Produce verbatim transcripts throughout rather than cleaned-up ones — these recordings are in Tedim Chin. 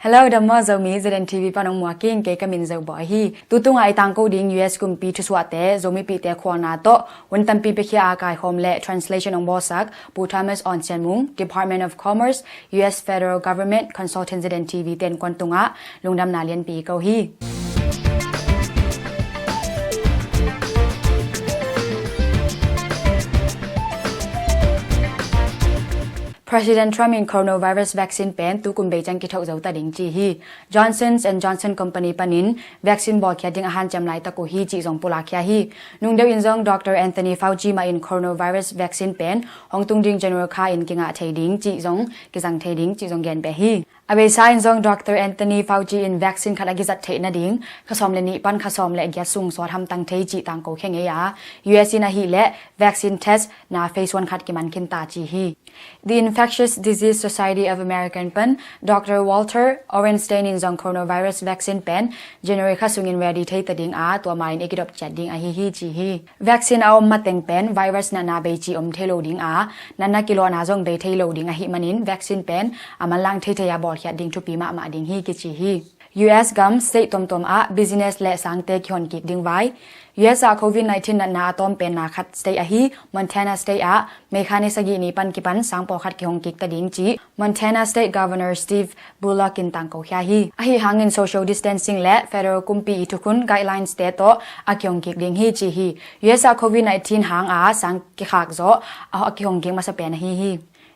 Hello, dam maw Zomi, Z N T V pan hong muak ing, kei ka min Zo Bawi hi. Tutung a i tangko ding U S kumpi thusuahte, Zomipihte khualna tawh hun tampi piakhia a kaikhawm le translation hong bawlsak Pu Thomas Awn Sian Mung, Department of Commerce, U S Federal Government, Consultant Z N T V te innkuan tungah lungdamna lianpi i ko hi. President Trump in coronavirus vaccine pen tukum bei ciang kithoh zo ta ding ci hi. Johnson and Johnson Company panin vaccine bawlkhiat ding a hanciam laitak uh hi cih zong pulakkhia hi. Nungdeuh in zong Doctor Anthony Fauci mah in coronavirus vaccine pen hong tung ding January kha in kingah thei ding cih zong, kizang thei ding cih zong gen beh hi. A beisa in zong Doctor Anthony Fauci in vaccine khat a kizat theih nading kha sawm le nih pan kha sawm le giat sung sawt hamtang thei cih tangko khia ngei a, U S in ahih leh vaccine test na phase one khat kiman khin ta ci hi. The Infectious Disease Society of America pan Doctor Walter Orenstein in zong coronavirus vaccine pen January kha sungin ready thei ta ding a, tua ma in i kidop ciat ding ahi hi ci hi. Vaccine a om mateng pen virus natna bei ci om thei lo ding a, natna kilawhna zong bei thei lo ding ahih manin vaccine pen a manlang thei thei a bawlkhiat ding thupi mahmah ding hi kici hi. U S gam state tuamtuam ah business le sangte kihon kik ding vai. U S ah covid nineteen natna a tawm penna khat state ahi Montana state ah May kha ni sagih ni pan kipan sang pawlkhat kihong kik ta ding cih Montana State Governor Steve Bullock in tangko khia hi. Ahi hangin social distancing le federal kumpi i thukhun guidelines te tawh a kihong kik ding hi ci hi. U S ah covid nineteen hang a sang kikhak zawh a kihong kik masa pen ahi hi.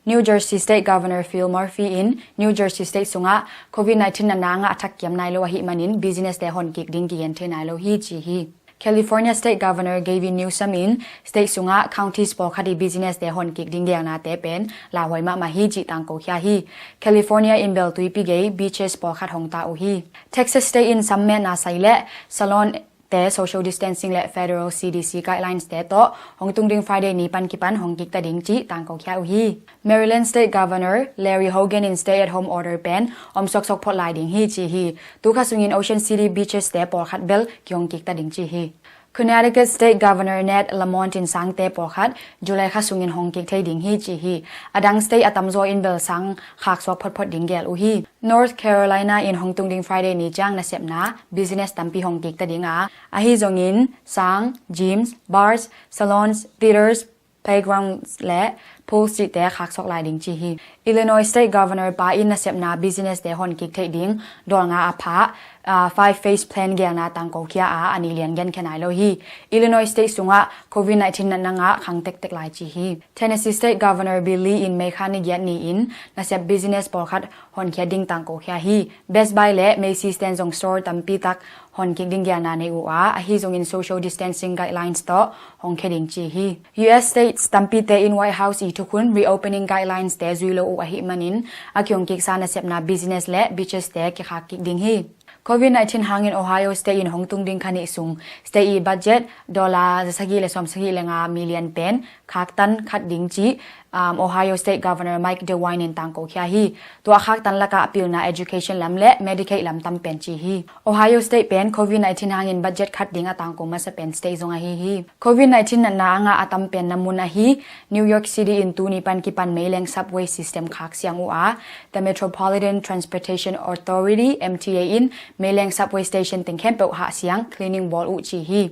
New Jersey State Governor Phil Murphy in New Jersey State sungah covid nineteen natna a ngah a thak kiam nai lo ahih manin business te hon kik ding kigen thei nai lo hi ci hi. California State Governor Gavin Newsom in state sungah counties pawlkhat i business te hon kik ding geelnate pen lauhuai mahmah hi cih tangko khia hi. California in bel tuipi gei beaches pawlkhat hong ta uh hi. Texas State in sam metna sai le salon te social distancing le federal C D C guidelines te tawh hong tung ding Friday ni pan kipan hong kik ta ding cih tangko khia uh hi. Maryland State Governor Larry Hogan in stay at home order pen om suaksuak phot lai ding hi ci hi. Tu kha sungin Ocean City beaches te pawlkhat bel kihong kik ta ding ci hi. Connecticut State Governor Ned Lamont in sangte pawlkhat July kha sungin hong kik thei ding hi ci hi. A dang state a tamzaw in bel sang khaksuak photphot ding gel uh hi. North Carolina in hong tung ding Friday ni ciang nasepna business tampi hong kik ta ding a, ahi zongin sang, gyms, bars, salons, theaters, playgrounds le pools cihte khaksuak lai ding ci hi. Illinois State Governor pa in nasepna business te hon kik theih ding dawlnga a phah, ah, five phase plan geelna tangko khia a, a nih lian genkhia nai lo hi. Illinois State sungah covid nineteen natna ngah khang tektek lai ci hi. Tennessee State Governor Bill Lee in May kha ni giat ni in nasep business pawlkhat honkhiat ding tangko khia hi. Best Buy le Macy's ten zong store tampi tak hon kik ding geelna nei uh a, ahi zongin social distancing guidelines tawh hong khia ding ci hi. U S states tampite in White House i thukhun reopening guidelines te zui lo uh ahih manin a kihong kiksa nasepna business le beaches te kikhak kik ding hi. Covid nineteen hangin Ohio State in hong tung ding kha nih sung state i budget dollar za sagih le sawm sagih le nga million pen khaktan khat ding cih, um, Ohio State Governor Mike DeWine in tangko khia hi. Tua khaktan lakah a pilna education lam le Medicaid lam tam pen ci hi. Ohio State pen covid nineteen hangin budget khat ding a tangko masa pen state zong ahi hi. Covid nineteen natna a ngah a tam penna mun ahi New York City in tuni pan kipan meileng subway system khak siang uh a, the Metropolitan Transportation Authority, M T A, in meileng subway station teng khempeuh hah siang cleaning bawl uh ci hi.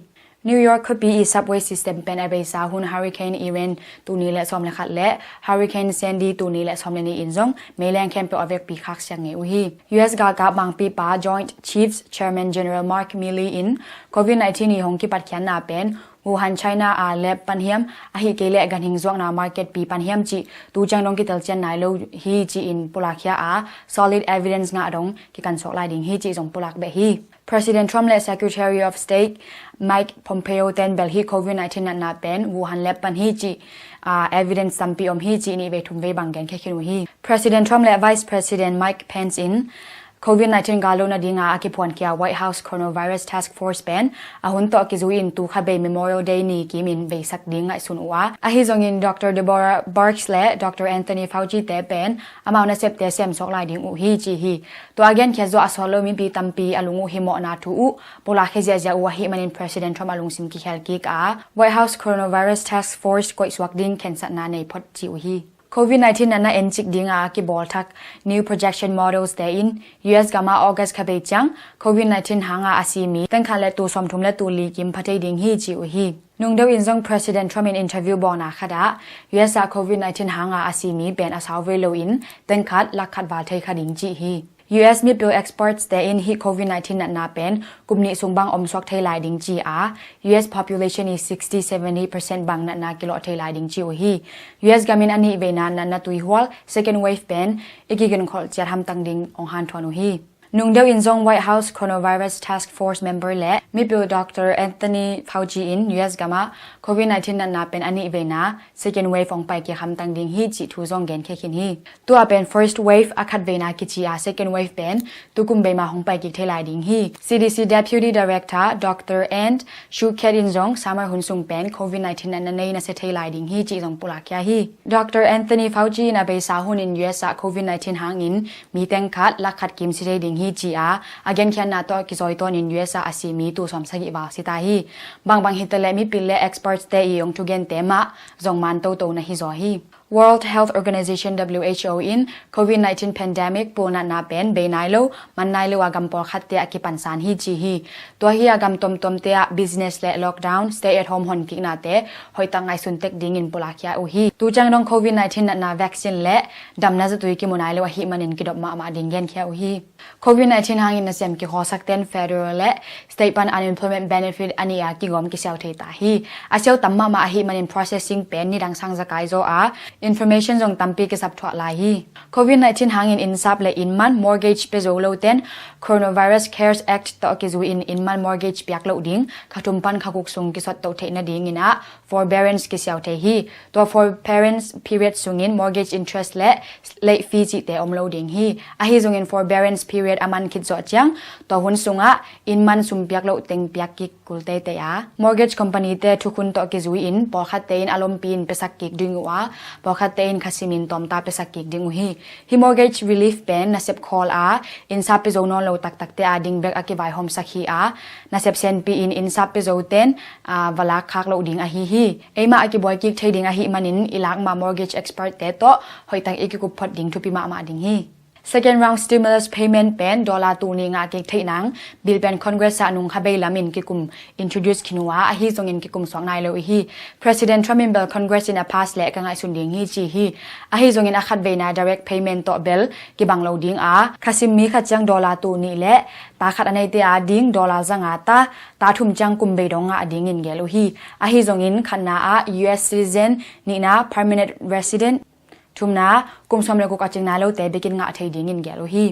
New York khuapi i subway system pen a beisa hun Hurricane Ian tuni le sawm le khat le Hurricane Sandy tuni le sawm le nih in zong meileng khempeuh a vekpi khak siang ngei uh hi. U S galkap mangpipa Joint Chiefs Chairman General Mark Milley in covid nineteen i hong kipatkhiatna pen Wuhan, China a lab pan hiam, ahih kei leh ganhing zuakna market pi pan hiam cih tu ciang dong kitelcian nai lo hi ci-in pulakkhia a, solid evidence ngah dong kikansuak lai ding hi cih zong pulak beh hi. President Trump le Secretary of State Mike Pompeo ten bel hih covid nineteen natna pen Wuhan lab pan hi cih, ah, evidence tampi om hi cih nih vei thum vei bang genkhia khin uh hi. President Trump le Vice President Mike Pence in covid nineteen gal lo nadinga a kiphuankhia White House Coronavirus Task Force pen a hun tawh kizui in tu kha bei Memorial Day ni kimin beisak ding ngaihsun uh a, ahi zongin Doctor Deborah Birx le Doctor Anthony Fauci te pen amau nasepte semsawk lai ding uh hi ci hi. Tua a genkhiat zawh a sawt lo mipi tampi a lung uh hi mawhna thu uh pulakkhia ziahziah uh ahih manin President Trump a lungsim kikhel kik a, White House Coronavirus Task Force koihsuak ding khensatna nei phot ci uh hi. COVID nineteen natna encik dinga a kibawlthak new projection models te in U S gama August kha bei ciang COVID nineteen hanga a si mi tengkhat le tul sawmthum le tul li kim pha thei ding hi ci uh hi. Nungdeuh in zong President Trump in interview bawlna khatah U S ah COVID nineteen hanga a si mi pen a sau vei loin tengkhat lakkhat val thei kha ding ci hi. U S mipil experts te in hih COVID nineteen natna pen kum nih sung bang omsuak thei lai ding ci a, U S population i sixty seventy percent bang natna kilawh thei lai ding ci uh hi. U S gamin a nih veina natna tuihual second wave pen i kigenkholh ciat hamtang ding ong hanthawn uh hi. Nungdeuh in zong White House Coronavirus Task Force member le mipil Doctor Anthony Fauci in U S gama COVID nineteen natna pen a nih veina second wave ong pai kik hamtang ding hi cih thu zong genkhia khin hi. Tua pen first wave a khat veina kici a second wave pen tukum beima hong pai kik thei lai ding hi. C D C Deputy Director Doctor Anne Schuketh in zong summer hun sung pen COVID nineteen natna nei nasia thei lai ding hi cih zong pulakkhia hi. Doctor Anthony Fauci in a beisa hunin U S ah COVID nineteen hangin mi tengkhat lakkhat kim si thei ding hi ci a, a genkhiatna tawh kizawitawn in U S ah a si mi tul sawmsagih val si ta hi. Bangbang hitaleh mipil le experts te i ong thugente mah zong man toto na hi zaw hi. World Health Organization W H O in COVID nineteen pandemic pulnatna pen bei nai lo, man nai lo a gam pawlkhatte a kipansan hi ci hi. Tua hi a gam tomtomte ah business le lockdown, stay at home honkiknate hoihtak ngaihsun tek dingin pulakkhia uh hi. Tu ciang dong COVID nineteen natna vaccine le damna zatui kimu nai lo ahih manin kidop mahmah ding genkhia uh hi. COVID nineteen hangin nasem kikhawsakten federal le state pan unemployment benefit a nih a kigawm kisiau thei ta hi. A siau tam mahmah ahih manin processing pen nidang sang zakai zaw a, information zong tampi kisap thuah lai hi. COVID nineteen hangin innsap le innman mortgage pia zo loten Coronavirus Cares Act tawh kizui in innman mortgage piak loh ding kha thum pan kha guk sung kisot toh theih nadingin ah forbearance kisiau thei hi. Tua forbearance period sungin mortgage interest le late fee cihte om lo ding hi. Ahi zongin forbearance period a man khit zawh ciang tua hun sungah innman sum piak loh teng piak kik kul teitei a, mortgage company te thukhun tawh kizui in pawlkhatte in a lompi in piasak kik ding uh a, pawlkhatte in khasimin tawmta piasak kik ding uh hi. Hi mortgage relief pen nasep khawl a, innsap pia zo nawn lo taktakte a ding bek a kivaihawmsak hi a, nasep senpi in innsap pia zoten a, va lak khak loh ding ahi hi. Eimah a kibuai kik thei ding ahih manin i lakma mortgage expert te tawh hoihtak i kikup phot ding thupi mahmah ding hi. Second round stimulus payment pen dollar tul nih ngah kik theih nang bill pen Congress ah nung kha bei lamin kikum introduce khin uh a, ahi zongin kikum suak nai lo uh hi. President Trump in bel Congress in a pass leh ka ngaihsun ding hi ci hi. Ahi zongin a khat veina direct payment tawh bel kibang lo ding a, khasim mi khat ciang dollar tul nih le ta khat a neite a ding dollar za nga ta, ta thum ciang kum bei dong ngah dingin gel uh hi. Ahi zongin khatna ah U S citizen, nihna permanent resident, thumna kum sawm le guk a cing nai lote bikin ngah thei dingin gel uh hi.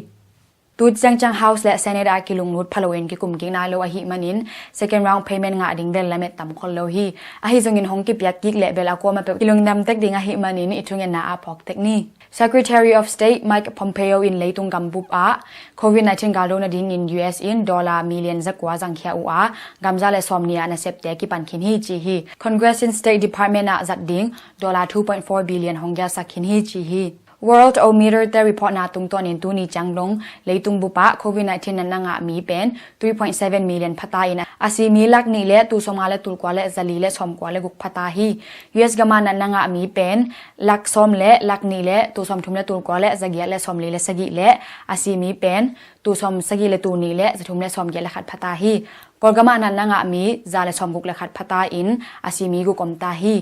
Tu ciangciang House le Senate ah kilunglut phalo in kikum kik nai lo ahih manin second round payment ngah ding vel lamet tam khol lo hi. Ahi zongin hong kipiak kik leh bel a kuamah peuh kilungdam tek ding ahih manin i thungetna ah phawk tek ni. Secretary of State Mike Pompeo in leitung gambup ah COVID nineteen galdo nadingin U S in dollar million zakua zangkhia uh a, gamza le sawm nih ah nasepte kipan khin hi ci hi. Congress in State Department ah zat ding dollar two point four billion hong gialsak khin hi ci hi. Worldometer te reportna tungtawnin tuni ciang dong leitung bup ah COVID nineteen natna ngah mi pen three point seven million phata in a si mi lak nih le tul sawmnga le tul kua le zali le sawmkua le guk phata hi. U S gama natna ngah mi pen lak sawm le lak nih le tul sawmthum le tul kua le zagiat le sawmli le sagih le a si mi pen tul sawm sagih le tul nih le zathum le sawmgiat le khat phata hi. Kawlgama natna ngah mi za le sawmguk le khat phata in a si mi guk om ta hi.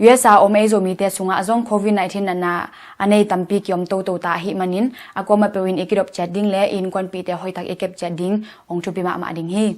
U S a om ei Zomite sungah zong COVID nineteen natna a nei tampi kiom toto ta ahih manin a kuamah peuh in i kidop ciat ding le i innkuanpihte hoihtak i kep ciat ding hong thupi mahmah ding hi.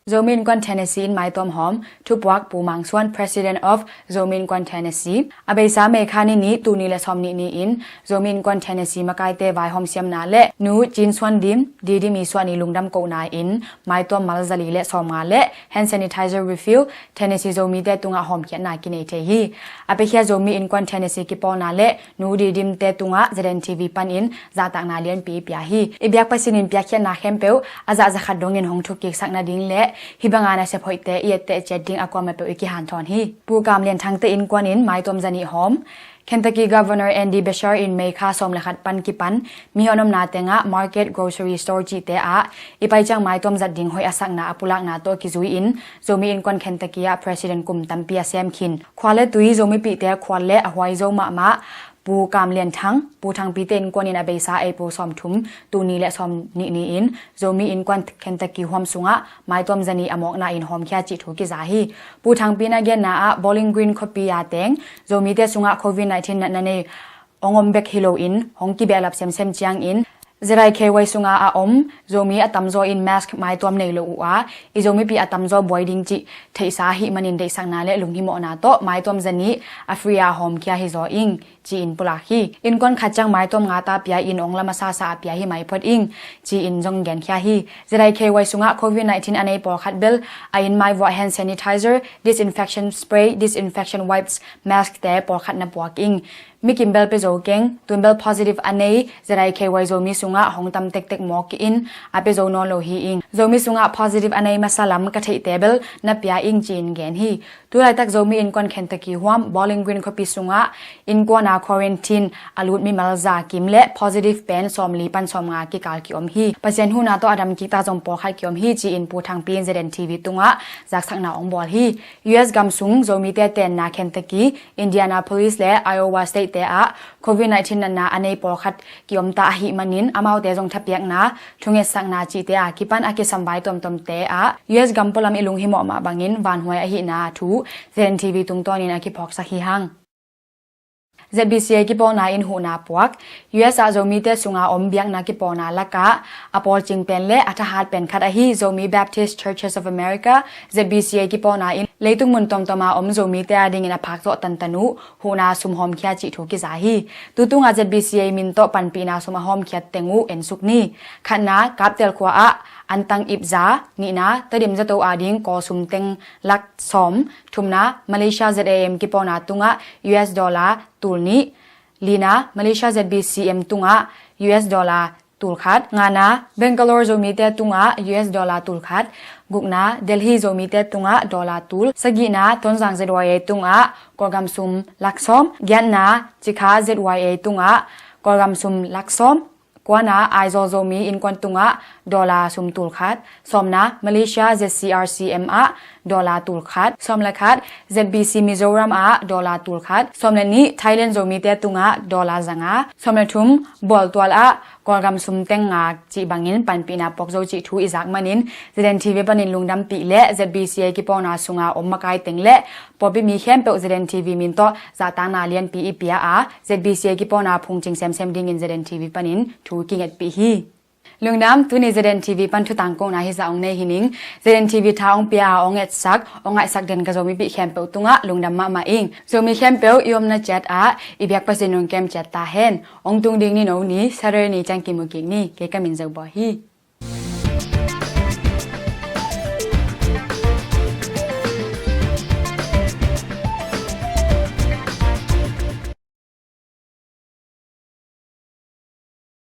Zomi Innkuan Tennessee in maitawm hawm, thupuak Pu Mang Suan, President of Zomi Innkuan Tennessee. A beisa May kha ni nih, tul nih le sawm nih ni-in Zomi Innkuan Tennessee makaite vaihawm siamna le Nu Cin Suan Dim, Didi Mi Suan i lungdam kohna in maitawm mal zali le sawmnga le hand sanitizer refill Tennessee Zomite tungah hawmkhiatna kinei thei hi. A piakhia Zomi Innkuan Tennessee kipawlna le Nu Didi Mite tungah Z N T V panin zahtakna lianpi i pia hi. I biak Pasian in piakkhiatna khempeuh a zah zakhat dongin hong thukkiksak nading le hih banga nasep hoihte i etteh ciat ding a kuamah peuh i kihanthawn hi. Pu Kam Lian Thangte innkuan in maitawm zanih hawm, Kentucky Governor Andy Beshear in May kha sawm le khat pan kipan mihon omna tengah market, grocery store cihte ah i paiciang maituam zat ding hoih a sakna a pulakna tawh kizui-in Zomi Innkuan Kentucky ah President kum tampi a sem khin khua le tui Zomipihte khual le a huai zo mahmah Pu Kam Lian Thang, Pu Thangpite innkuan in a beisa April sawmthum, tul nih le sawmnih ni-in Zomi Innkuan Kentucky huam sungah maituam zanih a mawkna in hawmkhia cih thu kiza hi. Pu Thangpi na genna ah Bowling Green khuapi a teng Zomite sungah covid nineteen natna nei hong om bek hi loin hong kibehlap semsem ciangin Z I K Y sunga a om Zomi a tamzaw in mask maituam nei lo uh a, i Zomipih a tamzaw buai ding cih theihsa ahih manin deihsakna le lunghimawhna tawh maituam zanih a free a hawmkhia hi zaw ing ci-in pulak hi. Innkuan khat ciang maituam nga ta pia in ong lam a sasa a pia hi mai phot ing ci-in zong genkhia hi. Z I K Y sungah covid nineteen a nei pawlkhat bel a inn mai vuah hand sanitizer, disinfection spray, disinfection wipes, mask te pawlkhat na puak ing. Mi kim bel pia zo keng, tun bel positive a nei Z I K Y Zomi sungah hong tam tektek mawk in a pia zo nawn lo hi ing. Zomi sungah positive a nei masa lam ka theihte bel na pia ing ci-in gen hi. Tulaitak Zomi Innkuan Kentucky huam Bowling Green khuapi sungah innkuan a quarantine a lut mimal za kim le positive pen sawmli pan sawmnga kikal kiom hi. Pasian huhna tawh a dam kik ta zong pawlkhat kiom hi ci-in Pu Thangpi in Z N T V tungah zaksakna ong bawl hi. U S gam sung Zomite tenna Kentucky, Indianapolis le Iowa State te ah covid nineteen natna a nei pawlkhat kiom ta ahih manin amaute zong thapiakna, thungetsakna cihte a kipan a kisam vai tuamtuamte ah U S gam pualam i lunghimawh mah bangin vanhuai ahihna thu Z N T V tungtawnin a kiphawksak hi hang. Z B C A kipawlna in huhna puak. U S ah Zomite sunga om biakna kipawlna lakah a pawlcing pen le a thahat pen khat ahi Zomi Baptist Churches of America, Z B C A kipawlna in leitung mun tuamtuama om Zomite a dingin a phakzawh tantan uh huhna sum hawmkhia cih thu kiza hi. Tutunga Z B C A min tawh panpihna sum a hawmkhiat teng uh ensuk ni. Khatna, Kaptel khua ah antang ipza, nihna, Tedim zato a ding kawl sum teng lak sawm, thumna, Malaysia Z A M kipawlna tungah U S dollar tul nih, lina, Malaysia Z B C M tungah U S dollar tul khat, ngana, Bangalore Zomite tungah U S dollar tul khat, gukna, Delhi Zomite tungah dollar tul, sagihna, Tonzang Z Y A tungah Kawlgam sum lak sawm, giatna, Cikha Z Y A tungah Kawlgam sum lak sawm, kuana, Aizawl Zomi Innkuan tungah dollar sum tul khat, sawmna, Malaysia Z C R C M ah dollar tul khat, sawm le khat, Z B C Mizoram ah dollar tul khat, sawm le nih, Thailand Zomite tungah dollar zanga, sawm le thum, Bualtual ah Kawlgam sum teng nga cih bangin panpihna puak zo cih thu i zak manin Z N T V panin lungdampih le Z B C A kipawlna sunga om makai teng le pawlpi mi khempeuh Z N T V min tawh zahtakna lianpi i pia a, Z B C A kipawlna phungcing semsem dingin Z N T V panin thu kingetpih hi. Lungdam, tuni Z N T V pan thutangkona hizah ong nei hi ning. Z N T V tha ong pia a ong etsak, ong ngaihsak den ka Zomipih khempeuh tungah lungdam mahmah ing. Zomi khempeuh i omna ciat ah i biak Pasian ong kem ciat ta hen. Ong tung ding ni no ni, Saturday ni ciang kimu kik ni. Kei ka min Zo Bawi hi.